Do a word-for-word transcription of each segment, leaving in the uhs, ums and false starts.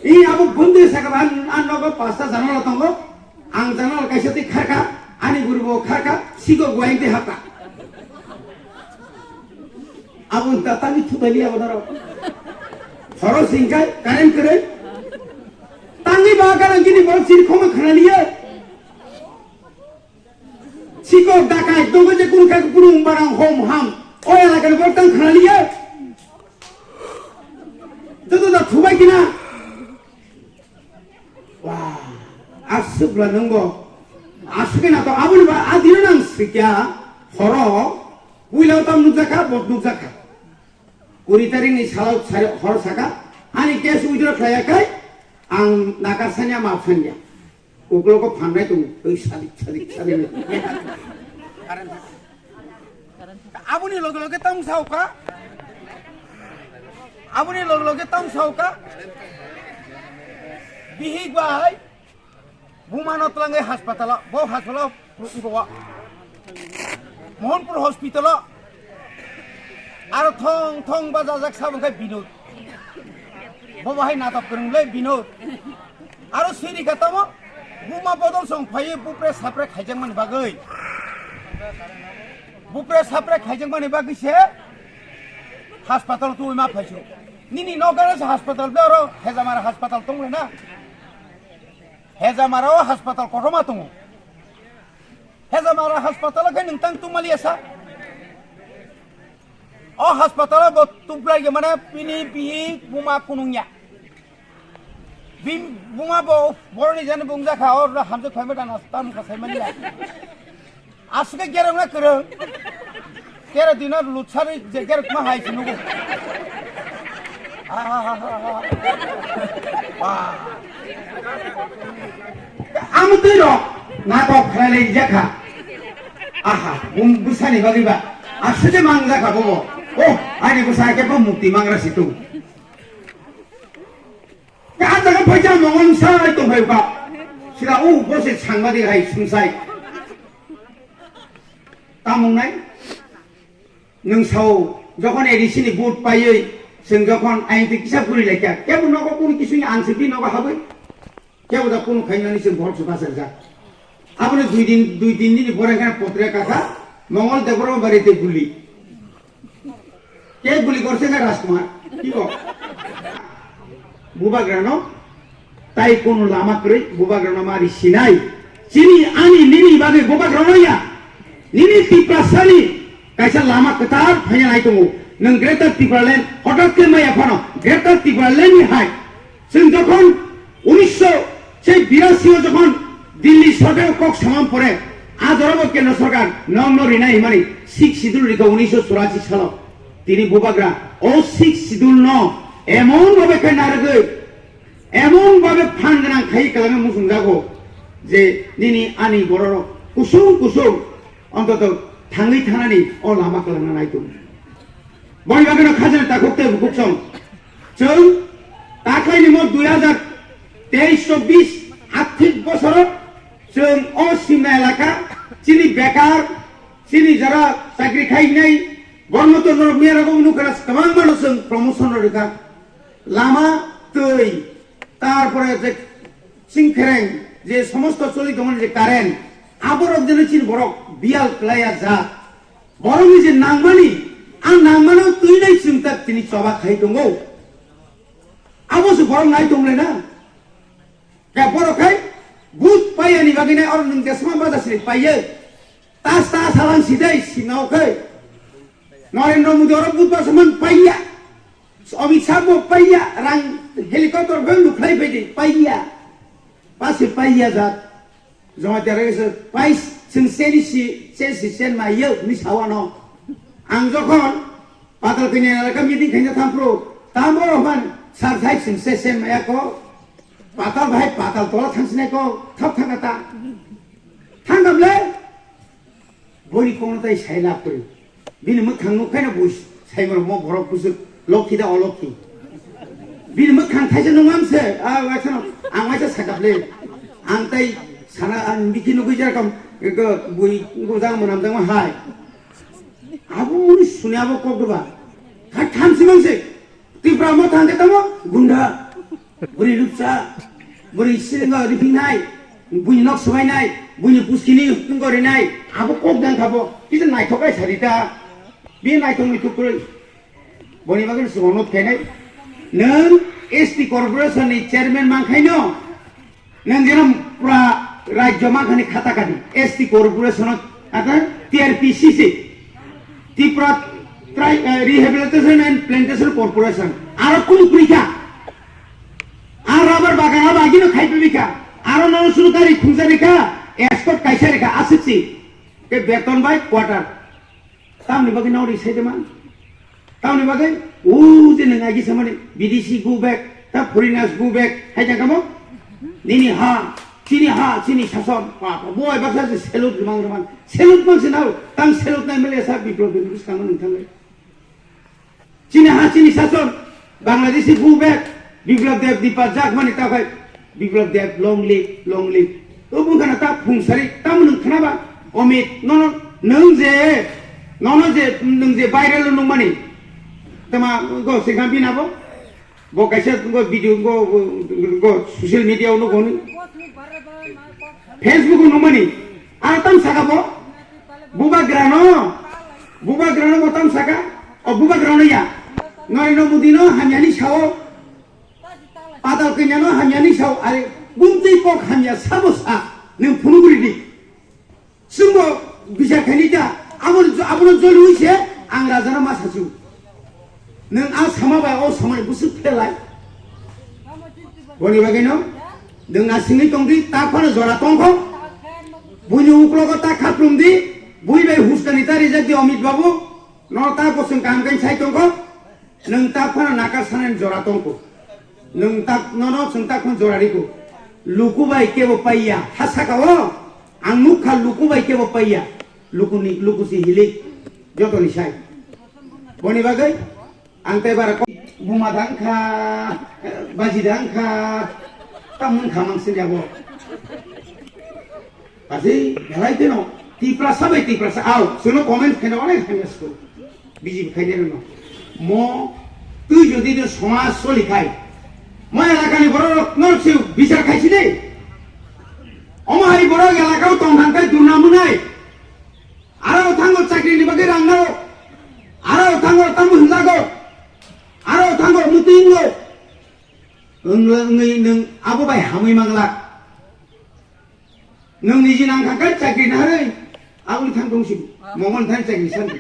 I abo bwndwi sakha ba, ang, ang nogo pasta janala tongo. Ang janala kaisa twi kharkha, ani guribo kharkha, siko guaing twi hapkha. Abo ta tangwi thubai liya abo daro. Horo singkai, current kwrwi. Tangwi ba kana gini borok chiri khoma khana liya. Sikok dakai, tongo je kunu kha kunu barang hom ham. O elakani borok tang khana liya. Joto da thubai kina. Wah, aswk bwla nwng bo. Aswk na to aboni ba adino nang sikya horo. Puila tam nukjakha, bot nukjakha. Kuri tarik ni salo sari hor saka. Ani case withdraw khlaiya kai. Ang nakar sanya, map sanya. Uklogo phanai tongo. Oi sadik, sadik, sadik. Aboni loge loge tang sauka. Aboni loge loge tang sauka. Bihik bai. Bumano twlangwi hospital-o, bo hospital-o, bo Mohanpur hospital-o. Aro thong thong bajajak sabo khe Binod. Bo bahai natok kwrwnglai Binod. Aro siri kha tamo, buma bodol song phaiwi bupre sapre khaijakmani bagwi. Bupre sapre khaijakmani bagwi se hospital tuwi ma phaisu. Nini nokare se hospital be oro Hejamara hospital tongle na. Hejamara o hospital kotorma tongo. Hejamara hospital khe nwng tang tongmaliya sa. O hospital bo tubrai ge mane bini bihik buma kunungya. Bini buma bo boroni jani bungjakha, o hamjak phaima dana tam kha saimaliya. Aswk khe gereng na kwrwng. Kera dino lutsari je gereng ma hai se nugo. Amo twi rok natok khlai lai jakha. Aha, bum bwsani bagwi ba. Aswk khe mang jakha bobo. Oh, ani bwsa khe bo mukti mangra situ. Ka jaga phaisa mongol sai tong phai ba. Sira u bo se sangma di hai sungsai. Tamung nai. Nwng sao, jokhon A D C ni vote paiwi, chwng jokhon ayang twi kisa puri laikha, kebo nogo kunu kisuni ang se bini nogo habwi, kebo da kunu khainani chwng borok se bachajak. Abono dui din, dui tin din ni pore khe potre kakha, Mongol Debbarma bari tei guli. Ke guli korse kha Rajkumar, ki kok? Bubagrano tai kunu lama kwrwi, bubagrano mari sinai. Chini ani nini bagwi bubagrano ya. Nini Tiprasani kaisa lama kwtal phaina nai tongo. Nwng Greater Tipraland hotat khe maya phano Greater Tipraland ni hai. Chwng jokhon unisho birasi o jokhon Delhi sorkar kok samam pore, a jorabo kendra sorkar nokno rinai himani Sixth Schedule rikha unisho churashi salo. Tini bubagra o Sixth Schedule no emon bhabe khe narwgwi, emon bhabe phan gwnang khai kwlangwi muchungjago je nini ani bororok kusung kusung ontoto thangwi thanani o lama kwlangna nai tongo. Boni bagwino khajani takhuk tei bukhuk song. Chwng taklaini mo dui hajar teis chobbish athik bosoro chwng o Simna elaka chini bekar, chini jara chakri khainai, borno to norok miya rogo unu khana kwbangma no chwng promotion rw rwkha. Lama, twi, tarpore je singkhereng je somosto choli tongmani je current, aborok jeno chini borok biyal kwlaiya jak. Borokni je nangmani, ang nangmano twi nai chwng tak tini choba khai tongo. Abo se borok nai tonglai na. Khe borok khai vote paiyani bagwi nai oro nwng jesma baja siri paiye. Tas tas halang sidai sinao khai. Narendra Modi oro vote basa man paiya. Amit Shah bo paiya, rang helicopter bo lukhlai phaidi paiya. Pase paiya jat. Jamatia rege se pais chwng seni si, sen si sen ma yau ni sawano. Ang jokhon patal kini elaka meeting khaina thampro, tamo rohan sar thai chwng se sen ma yako. Patal bhai patal tola thangsinai ko, thap thangata. Thangam le. Boni kono tai sai lab kori. Bini mwkhang nuk khaina bui sai moro mo borok busuk lokhi da olokhi. Bini mwkhang thaisa nungam se, a waisano, ang waisa sakap le. Ang tai sana, ang bikhi nugui jerokom, eko bui gujang monam jang hai. Abo muni suni abo kok doba. Kha tham simang se. Tipra mo thang ke tamo gunda. Bwrwi ruksa, bwrwi siringo riphingnai, buini nok swbainai, buini puskini tungko rinai, abo kok dang khabo, kisa naithok kai sarita. Bi naithok ni tukrwi. Boni bagwi swbang nok khainai. Nwng S T corporation ni chairman mankhaino, nwng jeno pura rajyo mankhani khata kadi. S T corporation o, ata T R P C C. Tripura Tri-, eh, Rehabilitation and Plantation Corporation. Aro kunu kwrwi kha. Ar rubber bagan abo agino khai pibikha. Aro nono suru tari khungsa rikha, escort kaisa rikha, aswk si. Ke beton bai quarter. Tamni bagwi nao ri sai de man. Tamni bagwi, o je nwng agi samani, bidesi go back, ta foreigners go back, hai jang kamo? Nini ha, chini ha, chini sason, pa, pa, bo ai baksa se salute mang man. Salute mang se nao, tang salute nai mele sa Biplop Debni bwskang nwng thangai. Chini ha chini sason, Bangladeshi go back, Biplop Deb dipa jak mani ta khai, Biplop Deb long live, long live. O bung khana ta phung sari, ta mung khana ba, Omit, nono, nung je, nono je, nung je viral nung mani. Tama go singkam bina bo, bo kaisa go video go, go social media o nung ni. Facebook o nung mani. Ar tam saka bo, Bubagrano, bubagrano motam saka, o bubagrano ya. Narendra Modi no hamyani sao, patal kanya no hamyani sao, are bumtwi kok hamya sabo sa, nwng phunugri di. Sumbo bisa khani ta, abo, abo no joli uise, ang raja no ma sasu. Nwng a sama bai o samani busuk phelai. Boni bagwi no, nwng a singwi tongdi, ta phano jora tongkho. Buini uklogo ta khaplumdi, bui bai huskani ta rijak di Omit Babu, no ta bosong kaham khe sai tongkho, nwng ta phano nakar sanani jora tongkho. Nwng ta, nono chwng ta phano jora rikho. Luku bai kebo paiya, ha saka o, ang nukha luku bai kebo paiya, lukuni, luku si hilik, jotoni sai. Boni bagwi, ang tei bara ko-, buma dang kha, baji dang kha, tamung kha mang sini abo. Pasi belai teno, Tiprasa bai Tiprasa, au, suno comment khaina onek khaina sko. B J P khaina reno. Mo, tui jodi de somaj soli khai. Mo elakani borok no se bichar khaisi de. Omo hai borok elakao tong thang khai durna munai. Aro thango chakri ni bagwi rang nao. Aro thango tamu hinlago. Aro thango mutingo. Wngla wngwi nwng abo bai hamwi manglak. Nwng niji nang kha khe chakri naharwi. Aboni thang tong si. Mongol thang chakri sandi.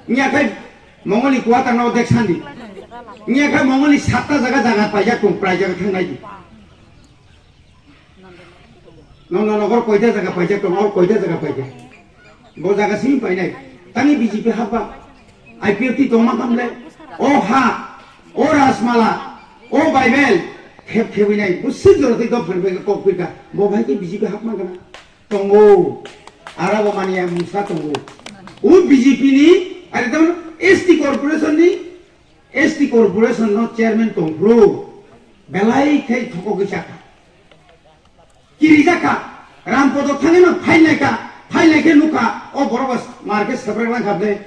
Nya khai Mongol ni quarter no dek sandi. Nya khai Mongol ni satta jaga jaga paijak tong, prai jaga thang nai di. Nonda nogor koita jaga paijak tong, or koita jaga paijak. Bo jaga simi painai. Tani B J P hapba. I P F T tongma kamle. O ha, o Rajmala, o Bible, khep khebwi nai. Bo sik jora tei dophan bai kok pirka. Bo bhai ke B J P hapma gana. Tongo. Ara bo mani yang musa tongo. O B J P ni, are tamon S T corporation ni, S T corporation no chairman tongphru. Belai khai thokogwi chakha. Kirijakha, Rampodo thangwi no phailai kha, phailai khe nukha, o borok bo mar khe sebrek lang kha bwle.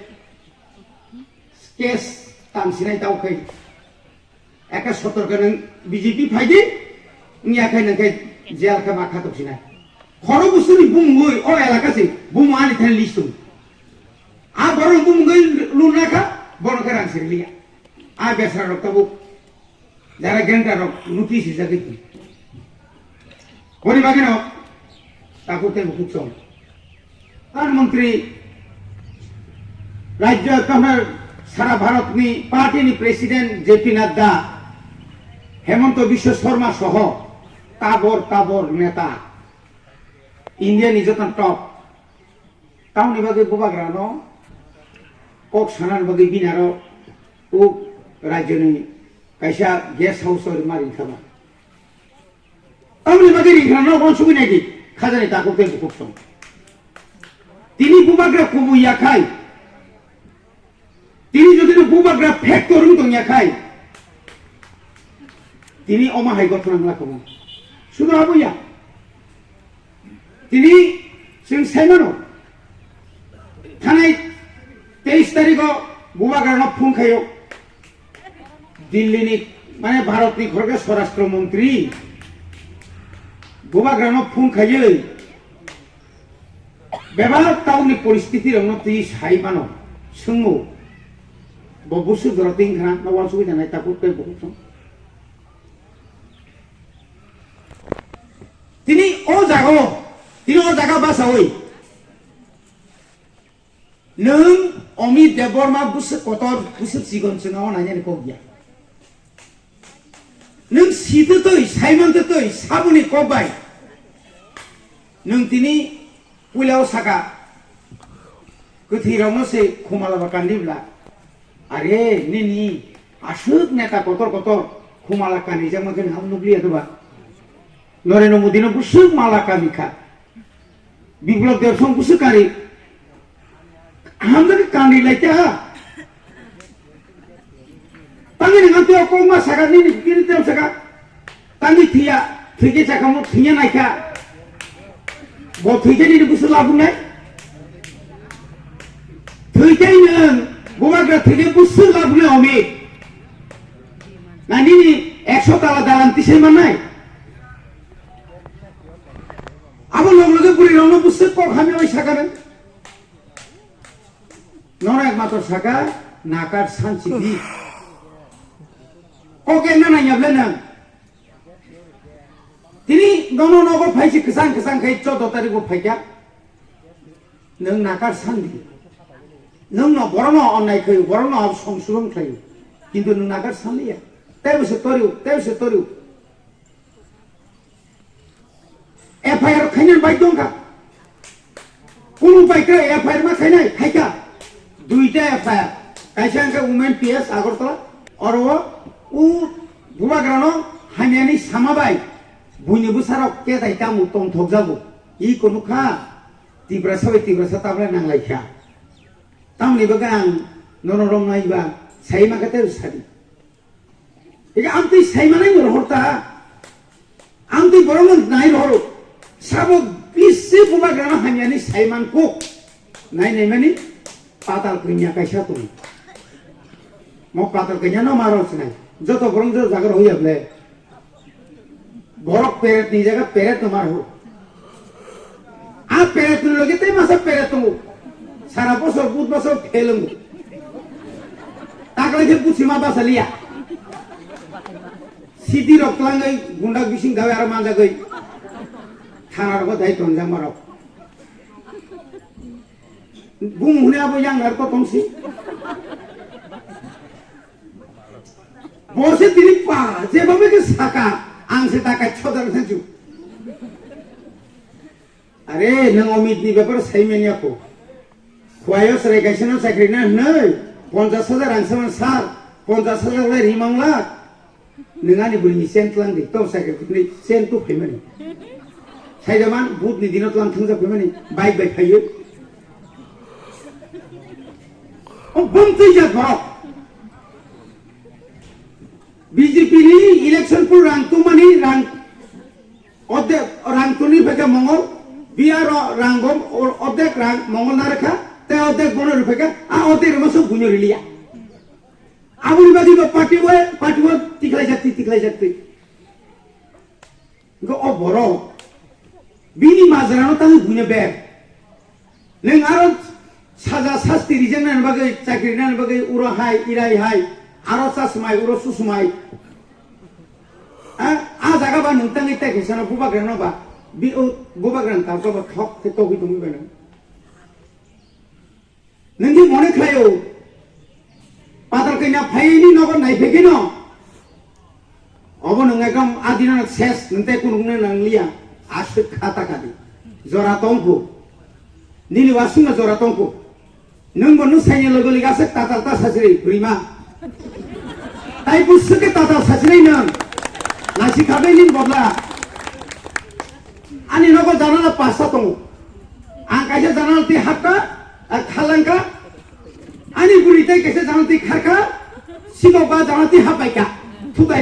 Case tang sinai tao khai. Eka sotor khe nwng B J P phai di, wngya khe nwng khe jail khe ma khatok sinai. Khoro busuni bumungwi o elaka se bumu ani thani list tongo. A borok bumungwi luna kha, bono khe rang sirliya. A besra rok tabuk. Jara genta rok notice rijagwi tong. Boni bagwi no takhuk tei bukhuk song. Pradhan Mantri rajya kahar sara Bharat ni party ni president J P Nadda, Hemanta Biswa Sarma soho tabor tabor neta India ni joto top. Tamoni bagwi bubagrano kok sanani bagwi bini aro o rajyoni kaisa guest house o rwma ringkha ba. Tamoni bagwi ringkha no uansugwi naidi khajani takhuk tei bukhuk song. Tini bubagra kubui yakhai. Tini jodi no bubagra factor wng tong yakhai. Tini oma hai gothona wngla kamo. Sudo abo ya. Tini chwng sai mano, thanai teis tarikh o bubagrano phone khaio, Delhi ni Mane Bharatni khorokhe Swarashtra Montri bubagrano phone khaiwi bebak tauni poristiti rokno twi sai mano, swngo. Bo busu doro tin khana no wansugwi janai takhuk tei bukhuk song. Tini o jago, tini o jaga basawi. Nwng Amit Debbarma bwswk kotor, bwswk chikon chwngao nainani kok ya. Nwng sitwtwi, saiman twtwi, saboni kok bai. Nwng tini puilao saka, kwthwirokno se khumala ba kandi bla. Are, nini aswk neta kotor kotor khumala kanijak ma khe ham nukliya to ba. Narendra Modi no bwswk mala kani kha. Biplab Deb Song bwswk kari. Hamjak kani lai kha. Tangwi nang twi kok ma saka nini kiri tem saka. Tangwi thiya, thwikhe chakamo thiya nai kha. Bo thwikhe nini bwswk labung nai. Thwikhe nang bubagra thwikhe bwswk labung nai omi. Na nini ekso tala dalan tisai manai. Abo log loge bwrwi rokno bwswk kok hamya bai saka nang. Nono ekmatro saka nakar sanchi di. Kok ekna nangya ble nang. Tini nono nogo phaisi kwchang kwchang khai choudo tarikh bo phaikha. Nwng nakar sandi. Nwng no borok no onnai khlaio, borok no songsuron khlaio. Kintu nwng nakar sanliya. Tei bo se torio, tei bo se torio. F I R khainani bai tongkha. Kunu bai khe F I R ma khainai, khaikha. Duita F I R. Kaisa hwnkhe Women P S Agartala, oro o bubagrano hamyani sama bai buini bwsarok ketai tamo tongthokjago. I kunu kha Tiprasa bai Tiprasa tabla nanglaikha. Tamoni bagwi ang nono romnai ba sai ma khe tei sadi. Ega amtwi saimanai no rohor ta. Amtwi borokno nai rohoro. Sabo bisi bubagrano hamyani saiman kuk. Nai naimani patal kanya kaisa tong. Mo patal kanya no maro sinai. Joto borok jo jagar hoya ble. Borok peret ni jaga peret no mar ho. A peret ni loge tei masa peret tongo. Sara bosor bud bosor phelungo. Taklai khe buchima basa liya. Sidi rok tlangwi gunda bising dawi aro manjagwi. Thana rogo dai tonjak marok. Bung hune abo yang ar ko tongsi. Bose tini pa, jeba mege saka, ang se ta kaisa dar sanju. Are, nang Amit ni bepar sai manya ko. Khwayo serai kaisa no chakri na hnoi, ponchas hajar ang sama sar, ponchas hajar lai rimang la. Nang ani buri ni sen tlang di, to chakri ni sen tu phai mani. Sai da man, but ni dino tlang thang ja phai mani, bike bai phai yo. O bom tei ja borok. B J P ni election pur rang tungmani rang ordek rang tuni phaikha Mongol, B R o rang bom ordek rang Mongol narikha, tei ordek bono riphaikha, a ordek rima sok bunyo riliya. Aboni bagwi bo party o, party o tiklai jakti, tiklai jakti. Hingke o borok bini majra no tangwi buino ber. Nwng aro saja sasti rijak nani bagwi, chakri nani bagwi, uro hai, irai hai, aro chasmai, uro susmai. A, a jaga ba nwng tangwi tai khe sano bubagra no ba, bi o bubagra ni tabuk ba thok khe togwi tongwi ba nwng. Nwng khe mone khlaio, patal kanya phaini nogo naiphegino. Obo nwng ekdom adina ses nwng tei kunuknwi nang liya. Aswk kha ta kadi. Jora tongkhu. Nini wasungno jora tongkhu. Nwng bo nwng saini logo liga aswk tatal ta sachiri bwrwima. Tai bwswk khe tatal sachiri nwng. Nasi khabai nini bodla. Ani nogo janala pasta tongo. Ang kaisa janala twi hapka, a, khalangka. Ani bwrwi tei kaisa janala twi kharka. Sikok ba janala twi hapbaika. Thutai